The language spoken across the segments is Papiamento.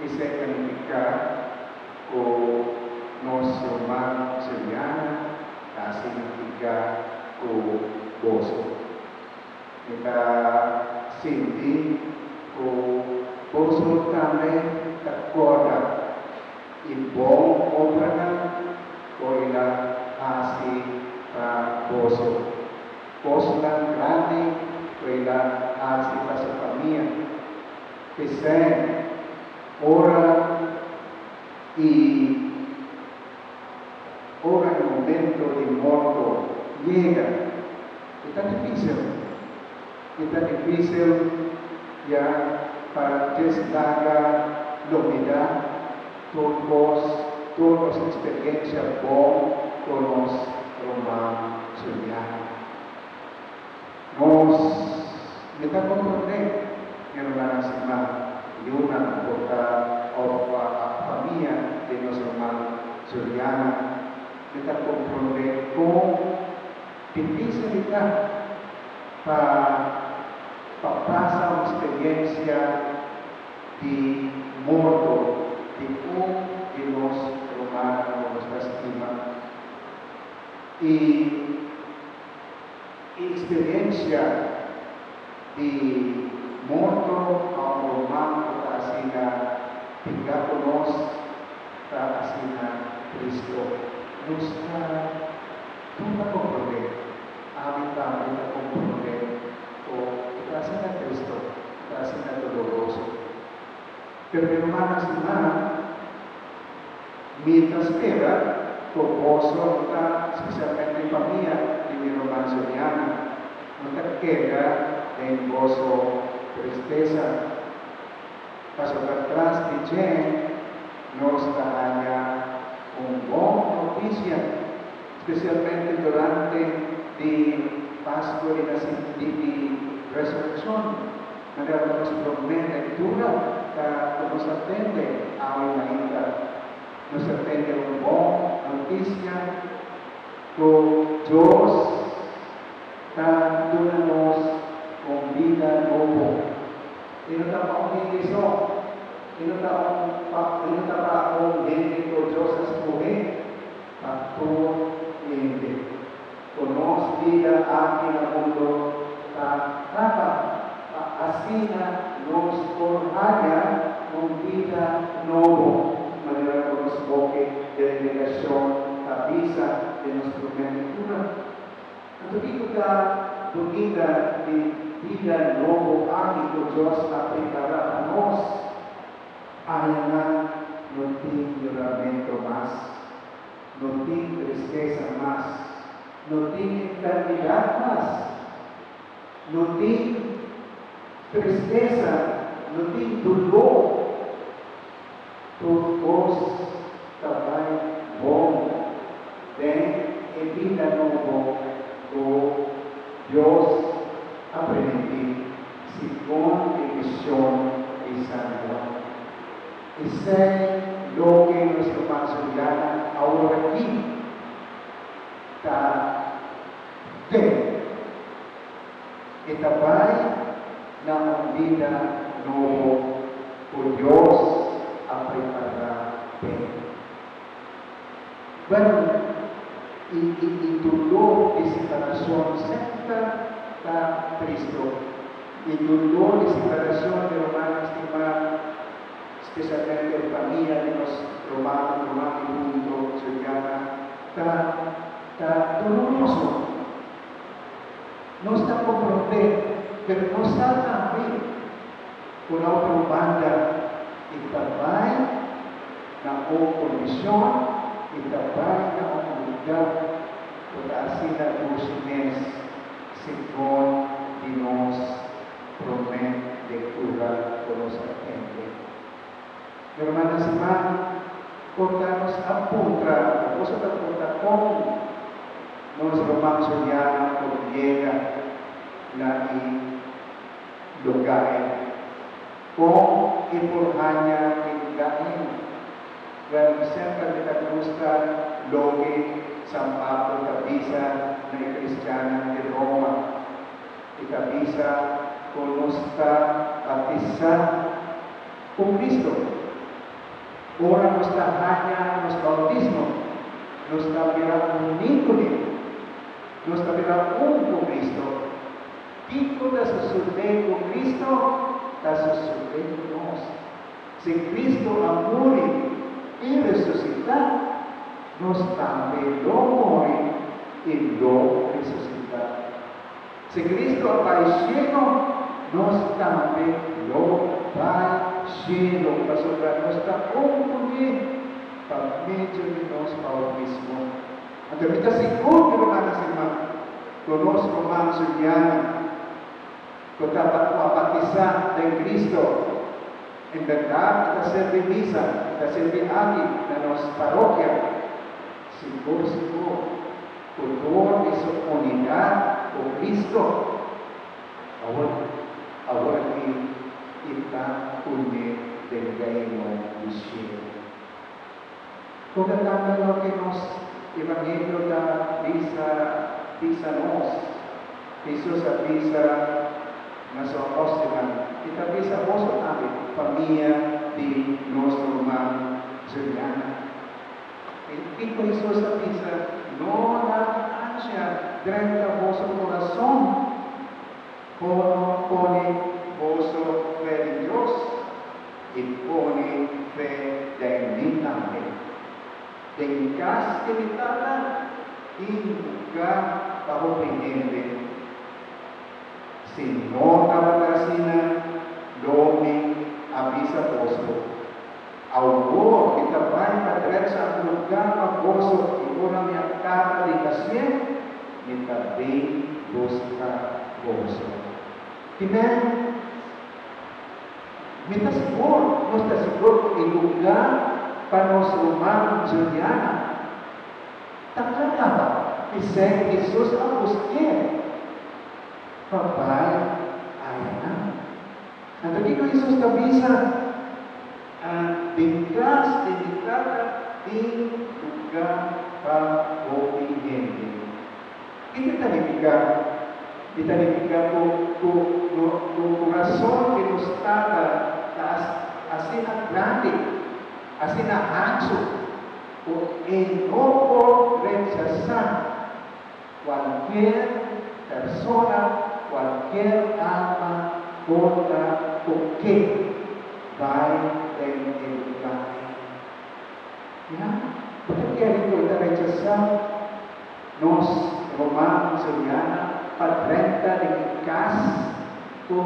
Esei ta nifiká ku nos ruman Juliana ta signifiká ku boso. Mi ta sinti ku boso tambe ta kòrda e bon obranan ku el a hasi pa boso, kosnan grandi ku el a hasi pa su famia. P'esei, ora i ora e momento di morto yega, e ta difísil. E ta difísil ya pa djes laga lobidá tur kos, tur nos eksperensia bon ku nos ruman Juliana. Nos mi ta komprondé, mi rumannan stimá, yunan por ta òf famia di nos ruman Juliana, mi ta komprondé kon difísil e ta pa pa pasa un eksperiensia di morto di un di nos rumannan ku nos ta stima. I. E experiencia di morto pa un ruman cu ta asina pica cu nos ta asina tristo. Nos ta tur ta comprende, ami tambe ta comprende cu e ta asina tristo, e ta asina doloroso. Pero mi rumannan stima, mi ta spera ku boso no ta, spesialmente famia di mi ruman Juliana, no ta keda den boso tristesa, pasobra tras di dje nos ta haña un bon notisia, spesialmente durante di Pasku di di Resurekshon. Manera ku nos promé lektura ta ku nos a tende awe mainta. Nos a tende un bon notisia ku Dios ta duna nos un bida nobo. E no ta pa un hende so, e no ta un pa e no ta pa un hende ku Dios a skohe, pa tur hende. Ku nos bida aki na mundu ta kaba, pa asina nos por haña un bida nobo, manera ku nos boke den Revelashon ta bisa den nos promé lektura. Anto kiko ta bunita di bida nobo aki ku Dios a prepará pa nos? Ayanan no tin yoramentu mas. No tin tristesa mas. No tin enfermidad mas. No tin tristesa, no tin dolor. Tur cos ta bai bon den e bida nobo cu Dios a primintí segun e vision di San Juan. Esei loke nos ruman Juliana aworakí ta den. E ta bai na un bida nobo ku Dios a prepará p'e. Bueno, i i doló di separashon semper ta tristo. E doló di separashon di rumannan stimá, spesialmente e famia di nos ruman, ruman difunto Juliana, ta ta doloroso. Nos ta komprondé, pero nos sa tambe ku na otro banda e ta bai na un kondishon, e ta bai na un lugá ku ta asina dushi mes. Segun di nos promé lektura ku nos a tende. Mi rumannan stimá, por ta nos a puntra o boso ta puntra kon nos ruman Juliana por yega na e lugá ei? Kon e por haña e lugá ei? Wèl, semper mi ta gusta loke San Pablo ta bisa na e kristiannan di Roma. E ta bisa ku nos ta batisá ku Kristu. Ora nos ta haña nos boutismo, nos ta bira uní kuné. Nos ta bira un ku Kristu. Kiko ta sosodé ku Kristu, ta sosodé ku nos. Si Kristu a muri i resusitá, nos tambe lo muri i lo resusitá. Si Kristu a bai shelu, nos tambe lo bai shelu, pasobra nos ta un kuné pa medio di nos boutismo. Anto mi ta sigur, mi rumannan stimá, ku nos ruman Juliana, ku ta ku a batisá den Kristu, en bèrdat e ta sirbi misa, e ta sirbi aki na nos parokia, sigur sigur ku dor di su unidat ku Kristu, awor awor aki e ta kuné den Reino di shelu. Ora tambe loke nos Evangelio ta bisa bisa nos. Hesus a bisa na su apòstelnan, i ta bisa boso tambe, famia di nos ruman Juliana. I kiko Hesus a bisa? No laga ansha drenta boso kurason. Kono pone boso fe den Dios i pone fe den mi tambe. Den kas di mi Tata tin lugá pa hopi hende. Si no tabata asina, lo mi a bisa boso. Awor mi ta bai pa drecha un lugá pa boso i ora mi a kaba di hasié, mi ta bin buska boso. Kimen? Mi ta sigur, nos ta sigur ku e lugá pa nos ruman Juliana ta kla kaba. P'esei Hesus a busk'é pa bai ayanan. Anto kiko Hesus ta bisa? A Den kas di mi Tata tin lugá pa hopi hende. Kiko ta nifiká? E ta nifiká ku ku no ku kurason di nos Tata ta asina grandi, asina hanchu, ku e no por rechasá Cualkier persona, cualkier alma por ta cu ke bay den e lugar ey. Ya, bo ta kere cu e ta rechasa nos ruman Juliana pa drenta den e cas cu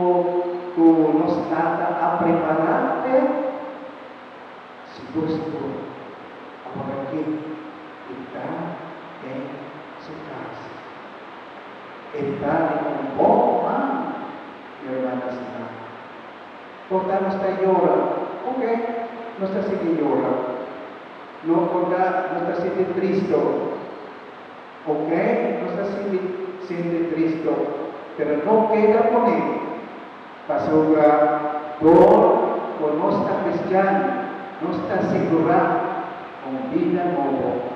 cu nos tata a prepara p'e? Sigur sigur, awor aki e ta den su kas. E ta den un bon man, mi hermana stimá. Por ta nos ta yora, ok, nos ta sigui yora. No por ta nos ta sinti tristo, ok, nos ta sinti sinti tristo, pero no keda pone. Pasobra dor ku nos ta kristian, nos ta sigurá un bida nobo,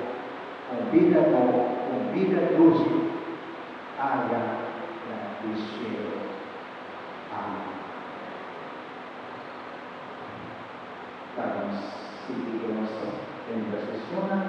un bida nobo, un bida dushi aya na di shelu. Amen. Laga nos sigui ku nos interseshonnan.